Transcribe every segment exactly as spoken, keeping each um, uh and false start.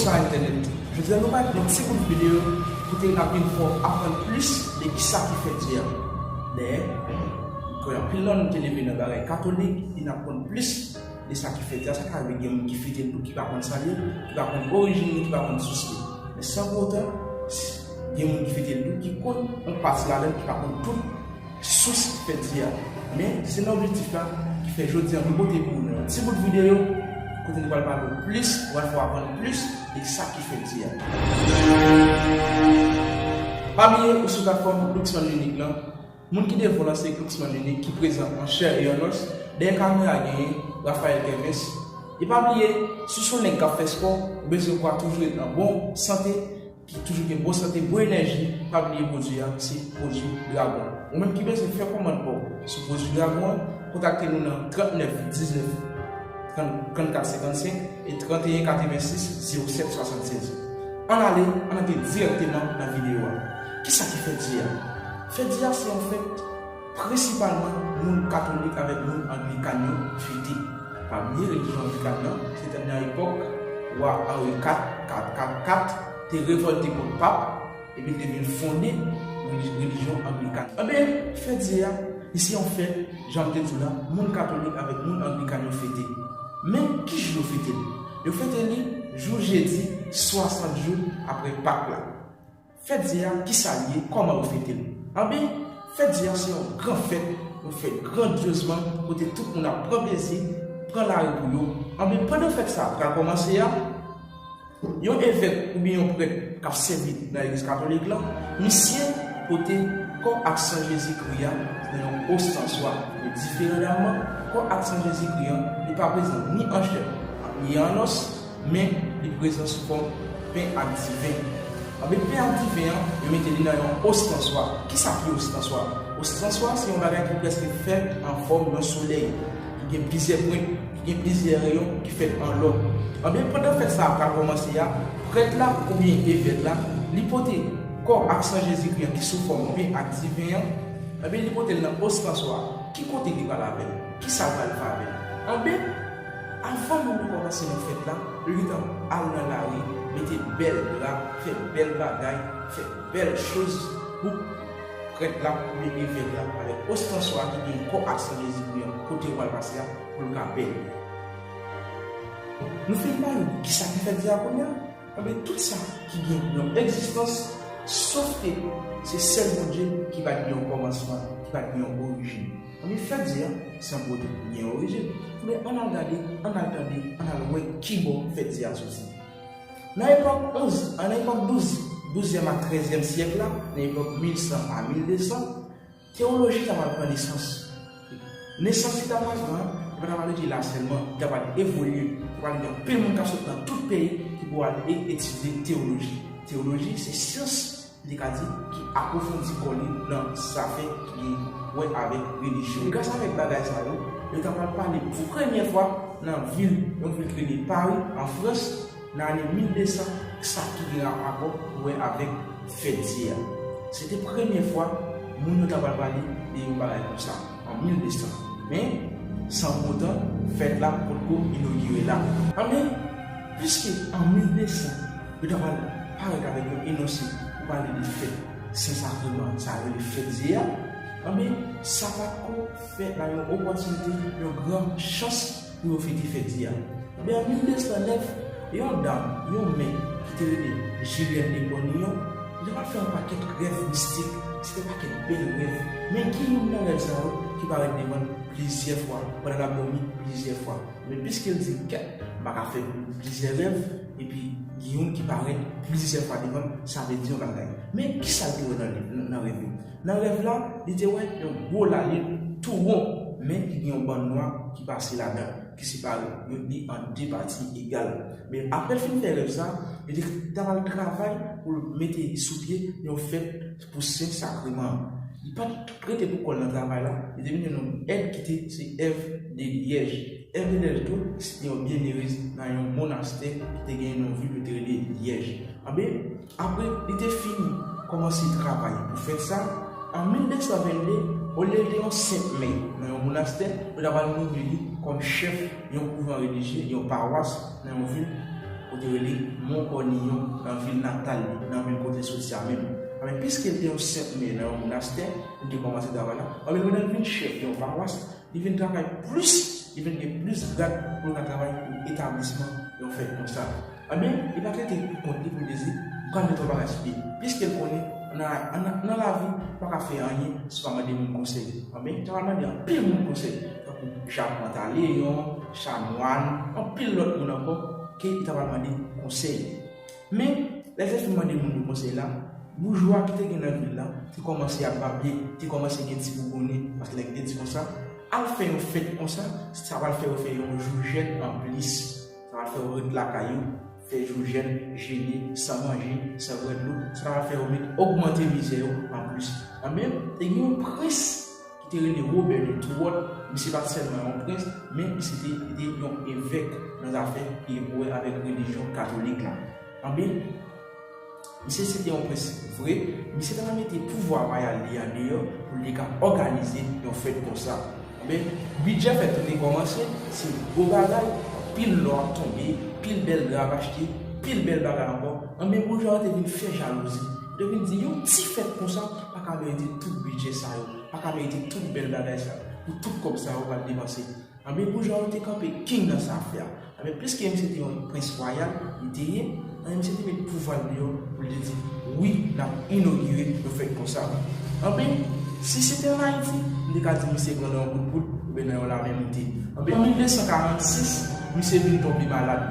Sa entènèt. Jodi a nou bay yon ti bout videyo kote n ap vin fè w aprann plis de kisa ki fèt di a. Dayè, kwè anpil nan nou te leve nan bagay katolik, e n ap konn plis de sa ki fèt di a. Sa ka rive gen moun ki fete l tou, ki pa konn sa l ye, ki pa konn orijin li, ki pa konn sous li. Men san pou otan, gen moun ki fete l tou, ki konn yon pati ladan l, ki pa konn tout sous fèt di a. Men, se nan objektif la ki fè jodi a nou pote pou nou yon ti bout videyo kote nou pral pale w plis, ou pral fè w aprann plis de sa ki fèt di a. Pa bliye ou sou platfòm Glucksman Unique lan. Moun ki devan w la se Glucksman Unique ki prezan an chè e an os. Dèyè kamera genyen Raphaël Kevens. E pa bliye, si w se yon nèg k ap fè spò, ou bezwen kò a toujou ret an bon sante, ki toujou gen bon sante, bon enèji, pa bliye pwodui a, se pwodui Dragon. Ou menm ki bezwen fè kòmand pa w sou pwodui Dragon an, kontakte nou nan trannèf diznèf trannkat senkannsenk e tranteyen katrevensis zewo sèt swasannsèz. Ann ale, ann antre dirèkteman nan videyo a. Kisa ki fèt di a? Fèt di a se yon fèt prensipalman moun katolik avèk moun anglikan yo fete. Pa bliye relijyon anglikan nan, se te nan epòk wa Henri kat, kat kat kat, te revòlte kont pap, epi l te vin fonde reli-, relijyon anglikan. Anben, fèt di a, li se yon fèt, jan m te di w la, moun katolik avèk moun anglikan yo fete. Men, ki jou yo fete l? Yo fete li jou jedi, swasant jou apre Pak la. Fèt di a, kisa l ye, kòman yo fete l? Anben, fèt di a se yon gran fèt, yon fèt grandyozman, kote tout moun ap pran plezi, pran lari pou yo. Anben, pandan fèt sa a pral kòmanse a, yon evèk oubyen yon prèt k ap sèvi nan legliz katolik la, misye pote kò ak san Jezikri a nan yon ostanswa. Men diferandamman, kò ak san Jezikri a, li pa prezan ni an chè, ni an os, men li prezan sou fòm pen ak diven. Anben, pen ak diven an, yo mete li nan yon ostanswa. Kisa ki ostanswa? Ostanswa se yon bagay ki prèske fèt an fòm yon solèy, ki gen plizyè pwent, ki gen plizyè reyon, ki fèt an lò. Anben, pandan fèt sa a pral kòmanse a, prèt la oubyen evèk la, li pote kò ak san Jezikri an ki sou fòm pen ak diven an, anben, li pote l nan ostanswa a. Ki kote li pral avè l? Kisa l pral fè avè l? Anben, avan moun yo kòmanse nan fèt la, yo gentan al nan lari, mete bèl dra, fè bèl bagay, fè bèl choz pou prèt la oubyen evèk la avèk ostanswa a ki gen kò ak san Jezikri an, kote yo pral pase a, pou l ka bèl. Nou fin pale de kisa ki fèt di a kounye a? Anben, tout sa ki gen yon egzistans, sofke se sèl Bondye ki pa t gen yon kòmansman, ki pa t gen yon orijin. Anben, fèt di a, san pou otan gen yon orijin. Men ann al gade, ann al tande, ann al wè kibò fèt di a soti. Nan epòk onz, nan epòk douz, douzyèm ak trèzyèm syèk la, nan epòk mil san a mil de san, tewoloji ta pral pran nesans. Nesans li ta pral pran an, li pa ta pral rete la sèlman, li ta pral evolye, ta pral gen anpil moun k ap sot nan tout peyi ki pou al e-, etidye tewoloji. Tewoloji se syans, li ka di, ki apwofondi kò li nan zafè ki gen wè avèk relijyon. E gras avèk bagay sa yo, yo ta pral pale pou premye fwa nan vil, yon vil ki rele Pari, an Frans, nan ane mil de san, sa ki gen rapò pou wè avèk fèt di a. Se te premye fwa moun yo ta pral pale de yon bagay konsa, an mil de san. Men, san pou otan, fèt la potko inogire la. Anben, piske an mil de san, yo ta pral parèt avèk yon enonse pou pale de fèt Sen Sakreman, sa yo rele fèt di a, anben, sa pa t ko fè bay yon opòtinite, yon gran chans pou yo fete fèt di a. Men an mil de san nèf, yon dam, yon mè ki te rele Julienne de Bonillon, li t ap fè yon pakèt rèv mistik, se te pakèt bèl rèv. Men gen youn nan rèv sa yo ki parèt devan l plizyè fwa pandan l ap dòmi plizyè fwa. Men piske l di, "Kèt, m pa ka fè plizyè rèv," epi gen youn ki parèt plizyè fwa devan l, sa vle di yon bagay. Men kisa l te wè nan, nan, nan rèv yo? Nan rèv la, li te wè yon gwo lalin tou won, men ki gen yon bann nwa ki pase ladan l, ki separe yo, li an de pati egal. Men apre l fin fè rèv sa, li te, t ap al travay pou l mete sou pye yon fèt pou Sen Sakreman an. Li pa t rete pou kò l nan travay la, li te vin jwenn yon èd ki te se Èv de Lyèj. Èv de Lyèj tou, se te yon byenerez nan yon monastè ki te genyen nan yon vil yo te rele Lyèj. Anben, apre li te fin kòmanse travay pou fèt sa, an mil de san vennde, olye l te yon senp mè nan yon monastè, yo ta pral nonmen li kòm chèf yon kouvan relijye, yon pawas nan yon vil kote yo rele Mont Cornillon, nan vil natal li, nan vil kote l soti a menm. Anben, piske l te yon senp mè nan yon monastè, li te kòmanse travay la. Anben, lè l vin chèf yon pawas, li vin travay plis, li vin gen plis grad pou l ka travay pou etablisman yon fèt konsa. Anben, li pa t rete pou kont li pou l te di, "M pral mete yon bagay sou pye." Piske l konnen, nan, nan, nan lavi, ou pa ka fè anyen si w pa mande moun konsèy. Anben, li ta pral mande anpil moun konsèy, tankou Jakmanta Leyon, Chanwàn, anpil lòt moun ankò, ke li ta pral mande konsèy. Men, lè l te fin mande moun yo konsèy la, boujwa ki te gen nan vil la te kòmanse ap babye, te kòmanse gen ti bougonnen, paske nèg te di konsa, al fè yon fèt konsa, sa pral fè yo fè yon jou jèn anplis. Sa pral fè yo ret lakay yo, fè jou jèn, jene, san manje, san bwè dlo. Sa pral fè yo met ogmante mizè yo anplis. Anben, te gen yon prens ki te rele Wobè de Touwòt, misye pa t sèlman yon prens, men misye te, te yon evèk nan zafè ki gen pou wè avèk relijyon katolik la. Anben, misye se te yon prens vre, misye ta mete pouvwa wayal li andeyò pou li ka òganize yon fèt konsa. Anben, bidjè fèt yo te kòmanse, se gwo bagay, pil lò ap tonbe, pil bèl dra ap achte, pil bèl bagay ankò. Anben, boujwa yo te vin fè jalouzi. Yo te vin di yon ti fèt konsa pa ka merite tout bidjè sa yo, pa ka merite tout bèl bagay sa yo, pou tout kòb sa yo pral depanse. Anben, boujwa yo te kanpe king nan sa afè a. Anben, piske misye te yon prens wayal, li te ye, anben, misye te met pouvwa l deyò pou l te di, "Wi, n ap inogire yon fèt konsa." Anben, si se te ann Ayiti, m te ka di misye pran nan yon kout poud oubyen nan yon lamen moute. Anben, an mil de san karannsis, misye vin tonbe malad.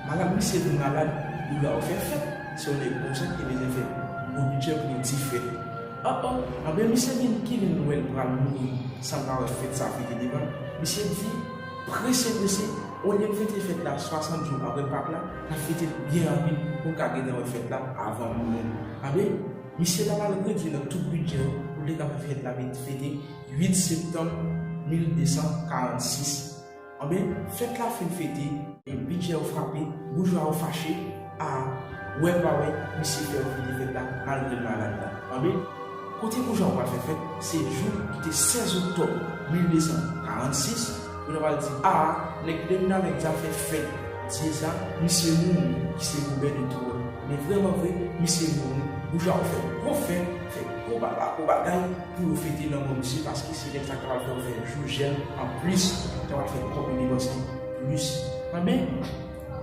Malad, misye vin malad, boujwa yo fè fèt. Se yon nèg konsa ki te bezwen fè gwo bidjè pou yon ti fèt. Oh, oh, anben, misye vin ki vin wè l pral mouri san l pa wè fèt sa fete devan l. Misye di, prese, prese, olye n fete fèt la swasant jou apre Pak la, n ap fete l byen rapid pou n ka gentan wè fèt la avan l mouri. Anben, misye ta pral redui nan tout bidjè yo pou l te ka fè fèt la fete uit septanm mil de san karannsis. Anben, fèt la fin fete, e bidjè yo frape, boujwa yo fache, a, wè pa wè, misye fè yo fete fèt la, malgre l malad la. Anben, kote boujwa yo pral fè fèt, se jou ki te sèz oktòb mil de san karannsis, yo ta pral di, a, nèg ki te vin avèk zafè fèt dye sa, misye mouri, ki se Wobè de Touwòt. Men vrèman vre, misye mouri, boujwa yo fè gwo fèt, fè gwo baba, gwo bagay, pou yo fete lanmò misye, paske se nèg sa k ta pral fè yo fè jou jèn anplis, ta pral fè kòb yo depanse plis. Anben,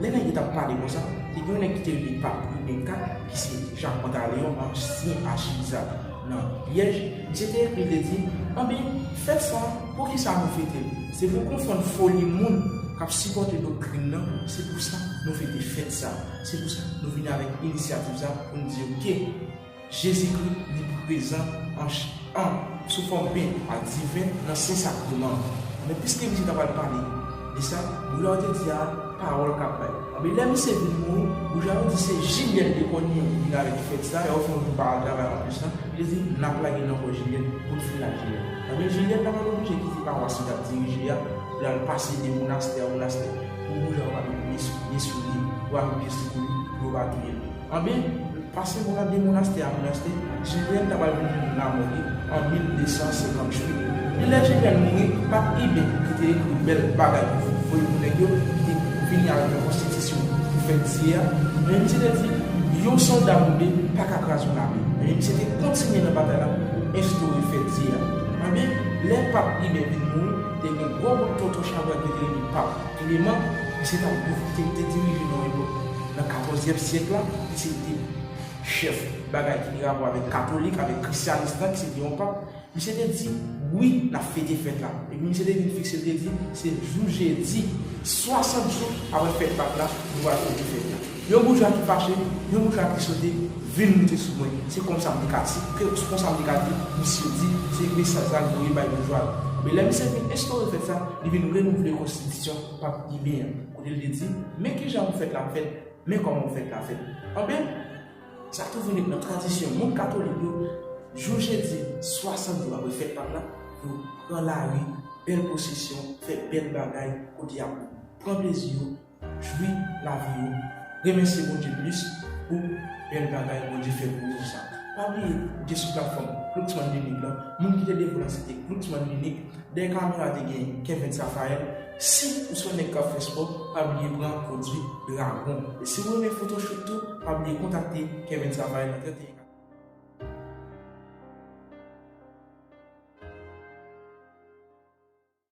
lè nèg yo t ap pale konsa, te gen yon nèg ki te rele Pap Iben kat, ki se Jakmanta Leyon, ansyen achiv sa nan pyèj, misye te ekri, li te di, anben, fèt sa, poukisa nou fete l? Se pou konfonn foli moun k ap sipòte doktrin nan, se pou sa nou fete fèt sa, se pou sa nou vin avèk inisyativ sa pou n di, oke, Jezikri, li prezan an, an, sou fòm pen ak diven nan Sen Sakreman. Men piske misye ta pral pale de sa, boujwa yo te di a pawòl k ap bay. Anben, lè misye vin mouri, boujwa yo di se Jilyèn de Kòniyon ki vin avèk fèt sa, fè yo fè yon jou pa al travay anplis lan, li te di, n ap lage nan kò Jilyèn pou n fin ak Jilyèn. Anben, Jilyèn ta pral oblije kite pawas li t ap dirije a, pou l al pase de monastè an monastè, pou boujwa yo pa met men sou, men sou li, pou pa met pye sou kou li, pou yo pa touye l. Anben, pase de monastè a monastè, Jilyèn ta pral vin jwenn lanmò li an mil de san senkantuit. Epi lè Jilyèn mouri, Pap Iben ki te ekri bèl bagay pou voye pou nèg yo, ki te vini avèk yon konstitisyon pou fèt dye a, men misye te di, yon sòlda woude pa ka kraze yon lame. Men misye te kontinye nan batay la pou enstore fèt dye a. Anben, lè Pap Iben vin mouri, te gen gwo bout tonton chabrak yo te rele Pap Kleman, misye t ap gouv-, te, te dirije nan yon epòk, nan katòzyèm syèk la, misye te chèf bagay ki gen rapò avèk katolik, avèk krisyanis lan, ki se te yon pap. Misye te di, wi, n ap fete fèt la. Epi misye te vin fikse, li te di, se jou jedi, swasant jou apre fèt Pak la, nou pral fete fèt la. Yon boujwa ki fache, yon boujwa ki sote, vin moute sou mwen. Se konsa m te ka di, ke, konsa m te ka di, misye di, se mesaj sa l voye bay boujwa yo. Men lè misye vin enstore fèt sa, li vin renouvle konstitisyon Pap Iben an. Kote l te di, men kijan pou fèt la fèt, men kòman pou fèt la fèt. Anben, sa toujou ret nan tradisyon moun katolik yo, jou jedi, swasant jou apre fèt Pak la, yo pran lari, bèl pwosesyon, fè bèl bagay, kote y ap pran plezi yo, jwi lavi yo, remèsye Bondye plis pou bèl bagay Bondye fè pou yo sa. Pa bliye, gen sou platfòm Clooksman Unique lan, moun ki te devwe la se te Clooksman Unique. Dèyè kamera te gen Kevin Raphael. Si ou se yon nèg k ap fè spò, pa bliye pran pwodui Dragon. E si w renmen photoshoot tou, pa bliye kontakte Kevin Raphael nan trannteyen